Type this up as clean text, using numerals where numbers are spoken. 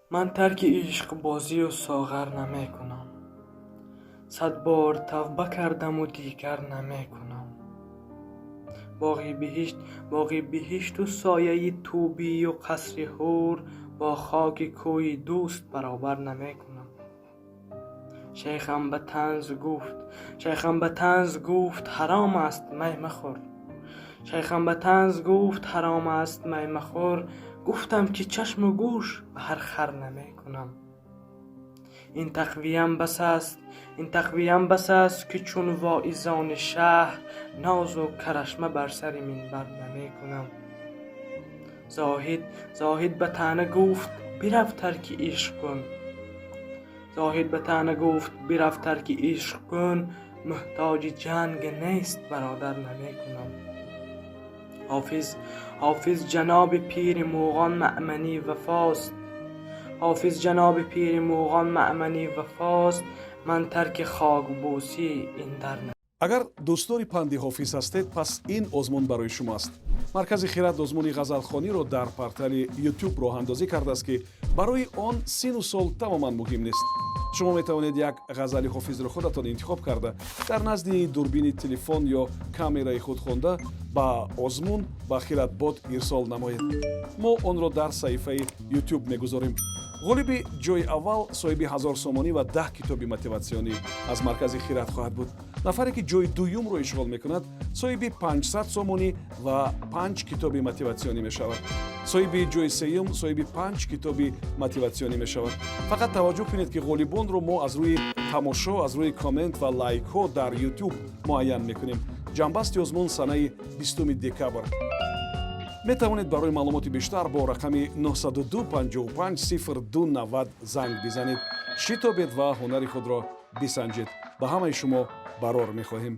Ман тарки ишқбозию соғар намекунам. 100 бор тавба кардаму дигар намекунам. Боғи биҳишт, боғи биҳишту сояи тӯбию қасри ҳур бо хоки кӯи дӯст баробар намекунам. Шайхам ба танз гуфт, шайхам ба танз гуфт: «Ҳаром аст, май махӯр». Шайхам ба танз гуфт: «Ҳаром аст, май махӯр». Гуфтам, ки чашму гӯш ба ҳар хар намекунам. Ин тақвиям бас аст, ин тақвиям бас аст, ки чун воизони шаҳр нозу карашма бар сари минбар намекунам. Зоҳид, зоҳид ба таъна гуфт: «Бирав, тарки ишқ кун». Зоҳид ба таъна гуфт: «Бирав, тарки ишқ кун, муҳтоҷи ҷанг нест бародар намекунам». Ҳофиз, ҳофиз ҷаноби пири муғон маъмани вафост. Ҳофиз ҷаноби пири муғон маъмани вафост, ман тарки хокбӯсӣ ин дар. Агар дӯстдори панди Ҳофиз ҳастед, пас ин озмун барои шумо аст. Маркази Хирад озмуни ғазалхониро дар портали Ютуб роҳандозӣ кардааст, ки барои он сину сол тамоман муҳим нест. Шумо метавонед як ғазали Ҳофизро худатон интихоб карда, дар назди дурбини телефон ё камераи худ хонда, ба озмун ба Хиратбот ирсол намоед. Мо онро дар саҳифаи Ютуб мегузорем. Ғолиби ҷои аввал соҳиби 1000 сомонӣ ва 10 китоби мотиватсионӣ аз маркази Хират хоҳад буд. Нафаре ки ҷои дуюмро ишғол мекунад, соҳиби 500 сомонӣ ва панҷ китоби мотиватсионӣ мешавад. Соҳиби ҷои сеюм соҳиби панҷ китоби мотиватсионӣ мешавад. Фақат таваҷҷӯҳ кунед, ки ғолибонро мо аз рӯи тамошо, аз рӯи коммент ва лайкҳо дар Ютуб муайян мекунем. Ҷамъбасти озмун санаи 20 декабр. Метавонед барои маълумоти бештар бо рақами 902 55 02 90 занг бизанед. Шитобед ва ҳунари худро бисанҷед. Ба ҳамаи шумо барор мехоҳем.